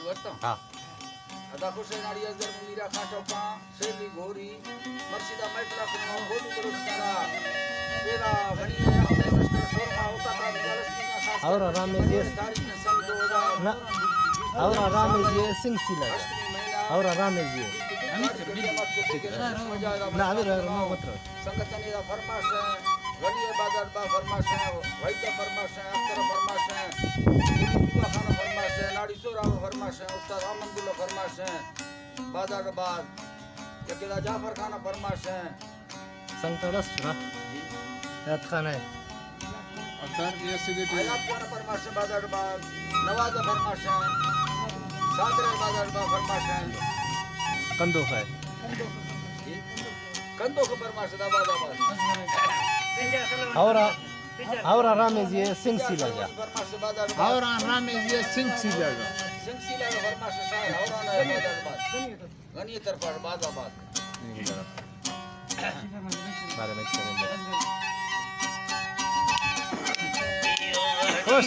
ہاں۔ ادا خوش ہے ناڑی از در میرا کھاٹو پاں، شیرلی گھوری، مرشدہ محفل کنو، گوڈو بلوچستان، پیدا غنی ہے، اختر لشکر شورما، اوتا تا میرا لشکر اور آرام ہے جی۔ تاریخ میں سن دو ہزار۔ نہ، اور آرام ہے جی، سنگ سیلا جا۔ اور آرام ہے جی۔ نہ، ابھی رہ، رہ، مت رہو۔ سنگتانی دا فرمائش ہے، غنی بازار با فرمائش ہے، وحید فرمائش ہے، اختر فرمائش ہے، صوبہ خان فرمائش ہے، ناڑی سورا فرمائش ہے، استاد احمد اللہ فرمائش ہے، بازار بعد، یکی دا جعفر خان فرمائش ہے۔ سنگت رس چرا؟ جی۔ یاد خان ہے۔ اختر یہ سگریٹ۔ آزاد خان فرمائش ہے، بازار بعد، نواز فرمائش ہے، صادر بازار با فرمائش ہے۔ کندوخ ہے۔ جی۔ کندوخ فرمائش دا بازار بعد۔ اور، اور آرام ہے جی، سنگ سیلا جا۔ اور آرام ہے جی، سنگ سیلا جا۔ سنگ سیلا جا فرمائش شاعر، اور آنا ہے بازار بعد۔ غنی طرف آباد آباد۔ بارے میں کریں گے۔ خوش۔